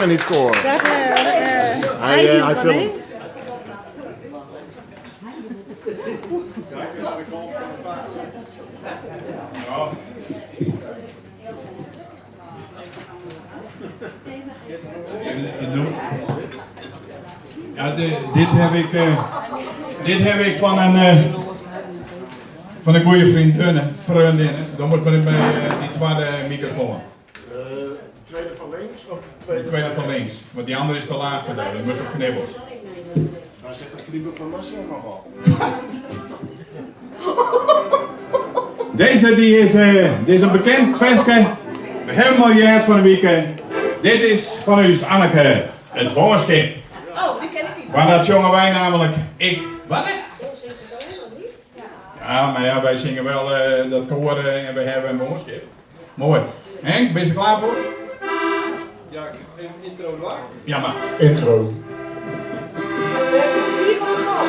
noch niet scoren. Dat, Hij, hij hij doet filmt. mee. Kijk naar de kant van de paard. Ja. Ja, dit heb ik van een goede vriendin, vriendin. Dan moet maar bij die tweede microfoon. De tweede van links of de tweede, De tweede van links, want die andere is te laag voor jou, die moet op knibbels. Daar zit de Vliebe van Nassau nog op. Deze die is, dit is een bekend kwestie. We hebben hem al gehad van de weekend. Dit is van u Anneke, het voorschip. Oh, die ken ik niet. Maar dat zongen wij namelijk, ik, wat hè? Ja, maar ja, wij zingen wel dat koor en we hebben een woonschip. Mooi. Henk, ben je er klaar voor? Ja, ik heb een intro waar. Ja, maar. Intro. Hier komt het op.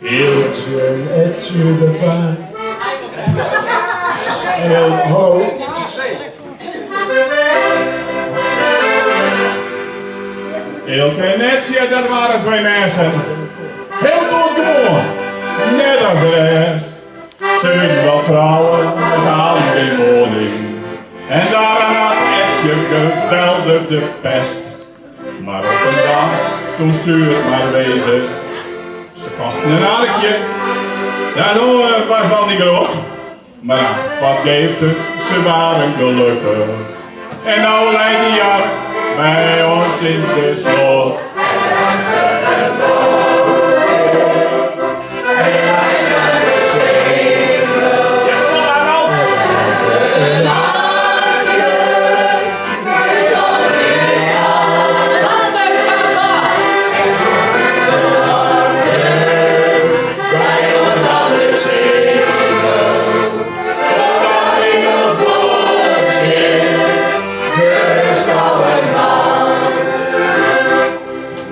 Eeltje en Etje, dat waren. Heel, hallo. Eelke en Etje, dat waren twee mensen. Heel goed geboren. Net als de rest. Ze wilden wel trouwen, maar ze hadden geen woning. En daaraan had Etje geweldig de pest. Maar op een dag, toen zuur het maar wezen. Ze kochten een arkje. Dat was al niet groot. Maar ja, wat geeft het? Ze waren gelukkig. En nou leidt die ark bij ons in de slot. Ja, kom maar op.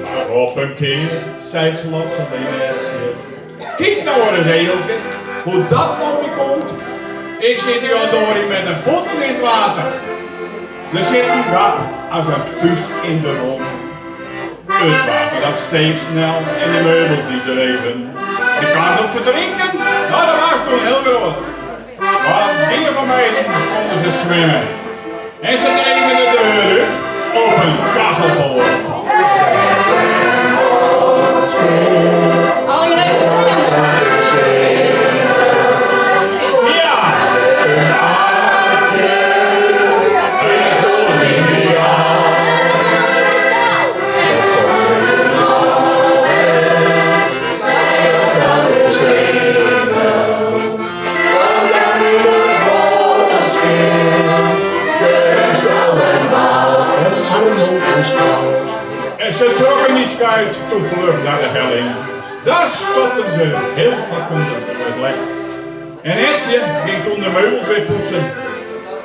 Maar op een keer zei plotseling Etje: kijk nou eens Eelke, hoe dat nou weer komt. Ik zit hier al door met de voeten in het water. Er zit een gat als een vuist in de grond. Het water dat steeg snel en de meubels die dreven. De kans op verdrinken, nou dat was toen heel groot. Maar dingen van mij konden ze zwemmen. En ze dreven de deur uit op een kachelboord. Al je even stemmen. Ja! En Arnold is koud. En ze trokken die schuit toen vlug naar de helling. Daar stopten ze heel vakkundig het lek. En Etje ging toen de meubels weer poetsen.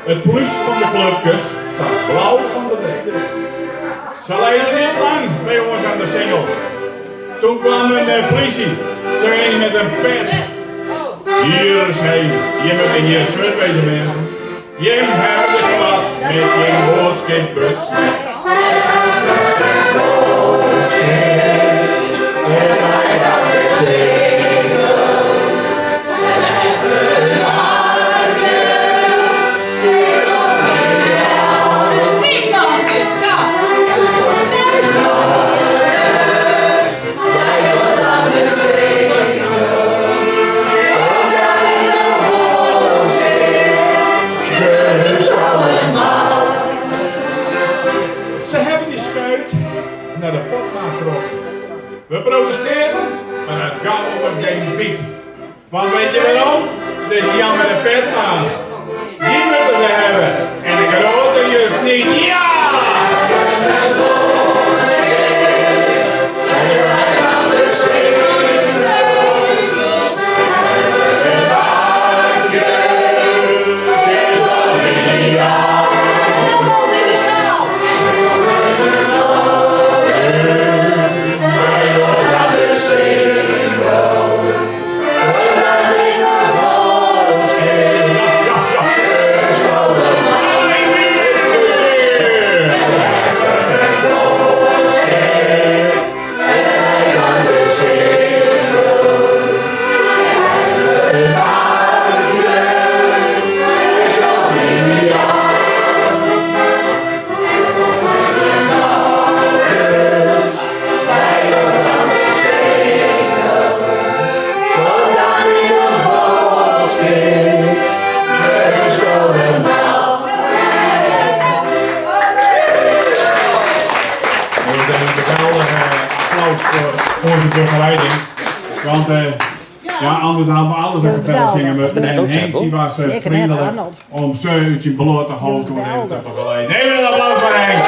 Het plush van de clubjes zat blauw van de drek. Ze leidden niet lang bij ons aan de singel. Toen kwam een politie. Ze ging met een pet. Hier, zei je moet hier voort wezen mensen. Je hebt de stad met je boodschap besmet. Niemand is koud. Ze hebben die schuit naar de potmaat getrokken. We protesteerden, maar het gauw was geen bied. Want weet je waarom? Het is Jan met de pet aan. Die moeten ze hebben. En de grote juist niet. Ja! Bij ons aan de singel. begeleiding. Want ja, anders hadden we alles een kapel zingen moeten. En Henk die was Ik net, vriendelijk Arnold. om zo uit zijn blote hoofd door even te begeleiden. Even een applaus voor Henk.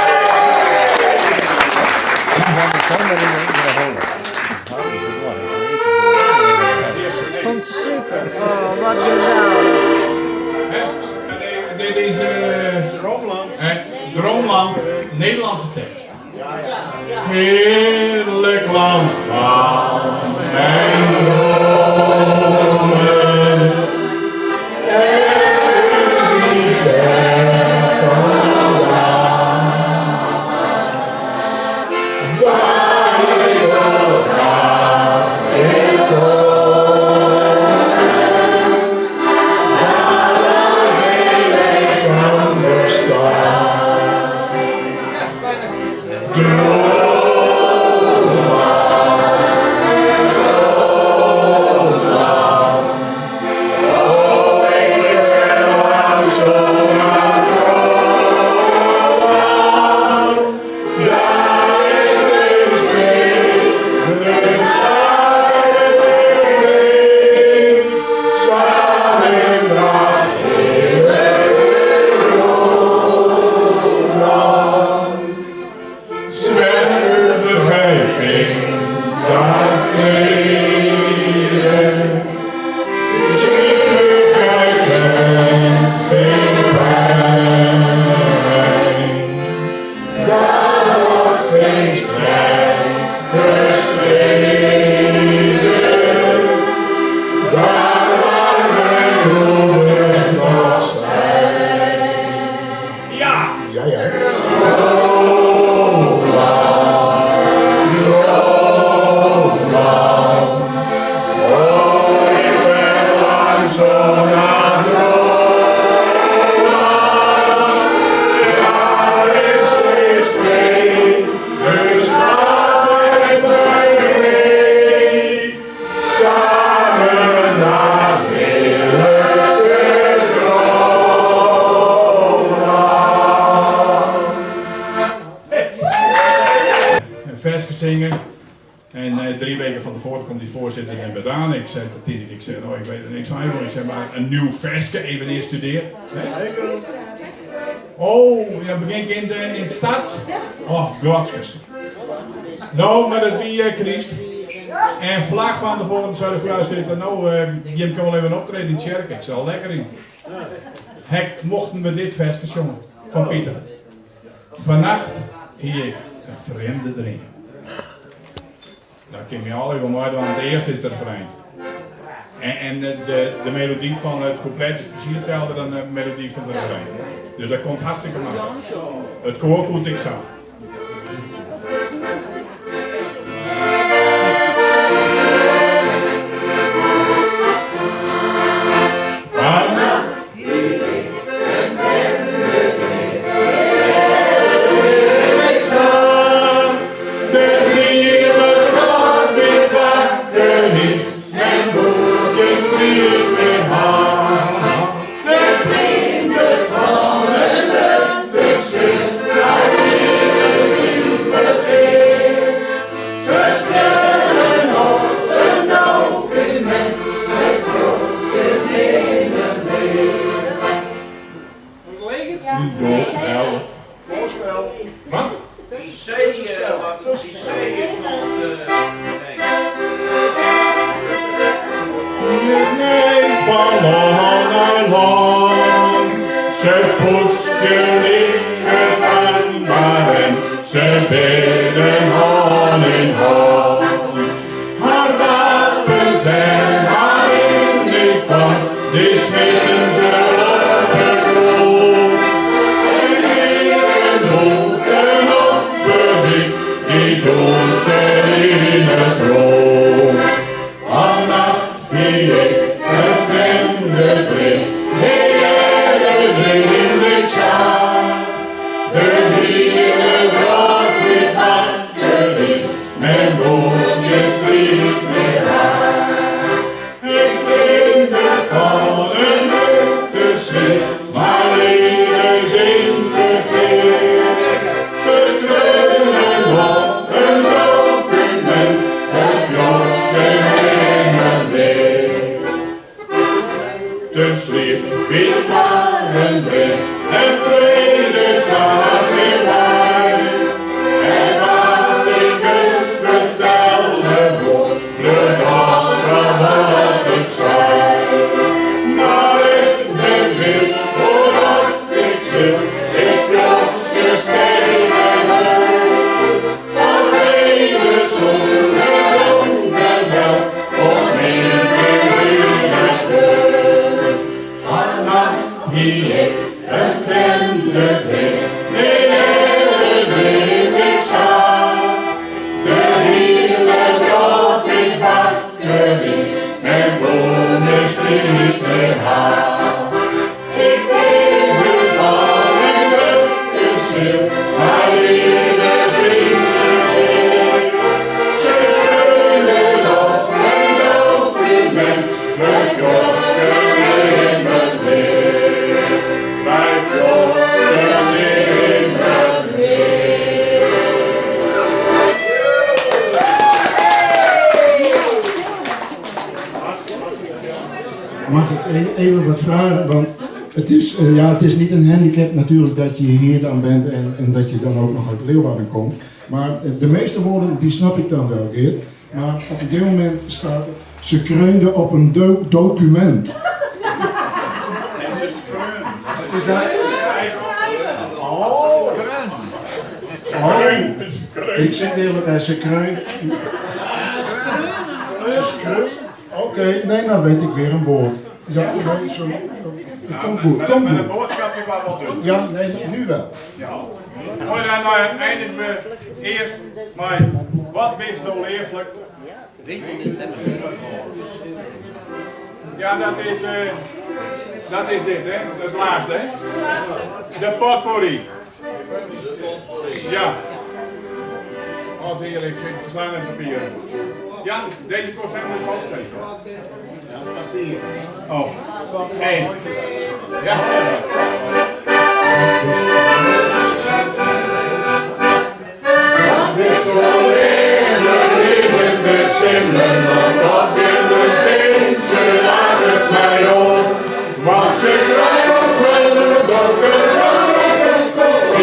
Vond het super. Oh, wat geweldig. Dit is Droomland. Droomland, Nederlandse tekst. Heerlijk land van mijn dromen. Ergens niet ver vandaan. Daar is zo graag ik kom. Daar wil ik anders staan. Ja! Ja, ja. Een versje zingen. En 3 weken van tevoren komt die voorzitter en met aan. Ik zei tot Tineke, ik zei, nou, ik weet er niks van. Ik zei, maar een nieuw versje even eerst studeren. Hè? Oh, ja, begin ik in de stad? Oh, godskes. Nou, maar dat wie Christ. En vlak van tevoren zei de voorzitter, nou, Jim kan wel even optreden in de kerk. Ik zei, lekker in. Hek, mochten we dit versje zongen van Pieter. Vannacht hier ik een vreemde dream. Daar kun je al even mooi, want het eerste is het refrein. En de melodie van het couplet is precies hetzelfde dan de melodie van het refrein. Dus dat komt hartstikke makkelijk. Het koor komt ik zo. Voorspel. Wat? Die C is volgens de... Nee. Van lang. Ze voetjes ze bidden hand in hand. Haar wapens en haar uniform, die smeten ze op de grond. En is een hoofd en op die doen ze in het rood. Vannacht zie ik een vreemde dring, de in de zaal. De hele dag is wakker is, mijn broodje sliep meer aan. Ik blinde van een witte zin, maar ieder zin verteer. Ze schreeuwen op een document, het De sliep fynt warm brea en frede sa fier wei. En wat ik it fertelle wol, bleau dat wat ik sei. Mar ik bin wis foardat ik sil, ik fjochtsje stee en hurd. Foar frede sûnder dronk en hel, op min gjin net wurd. Fannacht hie ik in frjemde dream, nee earder dream ik sa. De hiele wrâld wit wakker is en wol gjin striid mear ha. Ik dreamde fan in grutte seal mei lieders yn it geel. Se skreaunen op in dokumint, we fjochtsje nimmer mear. Wy fjochtsje nimmer mear. Mag ik even wat vragen? Want het is, ja, het is niet een handicap natuurlijk dat je hier dan bent en dat je dan ook nog uit Leeuwarden komt. Maar de meeste woorden die snap ik dan wel, Geert. Maar op een gegeven moment staat er, ze kreunde op een document. Is dat... Oh. Oh. Ik zit de hele tijd, ze kreun. Ze skreun. Oké, nee, nou weet ik weer een woord. Ja, nee, sorry. Het komt goed, komt Maar de goed. boodschap is wel doen. Ja, nee, nu wel. Ja. Maar dan eindigen we eerst met wat is nou leeflijk? Ja, dat is dit, hè? Dat is het laatste, hè? De potpourri. Ja. Oh, heerlijk, ik verslaan het papier. Ja, deze kost helemaal niet opgeven. Ja, papier. Oh. Eén. Ja. Dat is zo eerlijk is in de zinnen, want dat in de zin, ze laat het mij op. Want ze krijgen ook wel een donker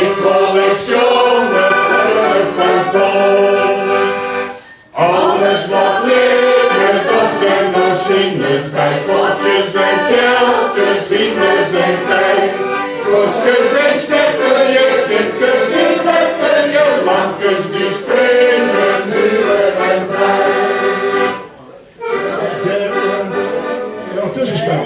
ik collectioneer het van vol. Alles wat leeft of er nog zin is, bij vodjes en kelsen zien we zijn tijd. Koskes die stikken, je stikkers die lekker, je lankes die springen, nieuwe en blij. Ja, tussenspel.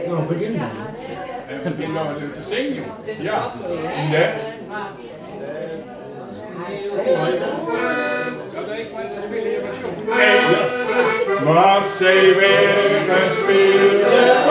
Nou, begin maar. En we beginnen nou te zingen. Ja. Nee. Maar zij weer en spelen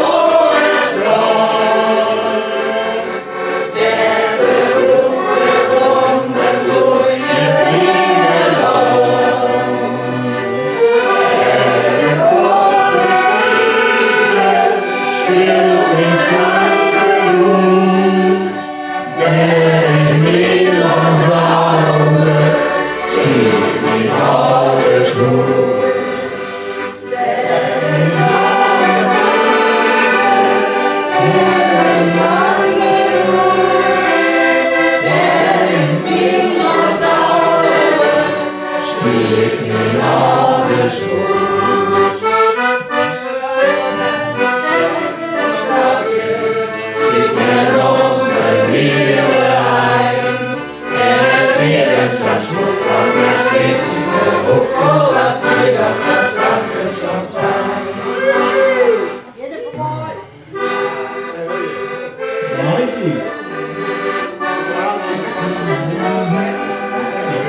Mighty.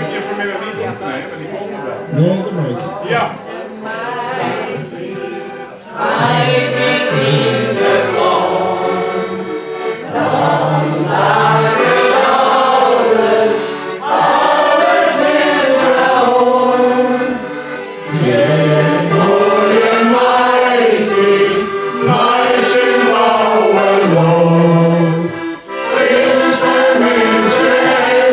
Ik heb vanmiddag niet oefenen, hè, maar die komen wel. Nee, dat weet ik. Ja. Is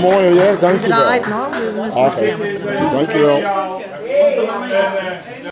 Moai hear, dankjewel. Draait noch, dus moatst mar Ach, sjen watst der dankjewel. En, eh,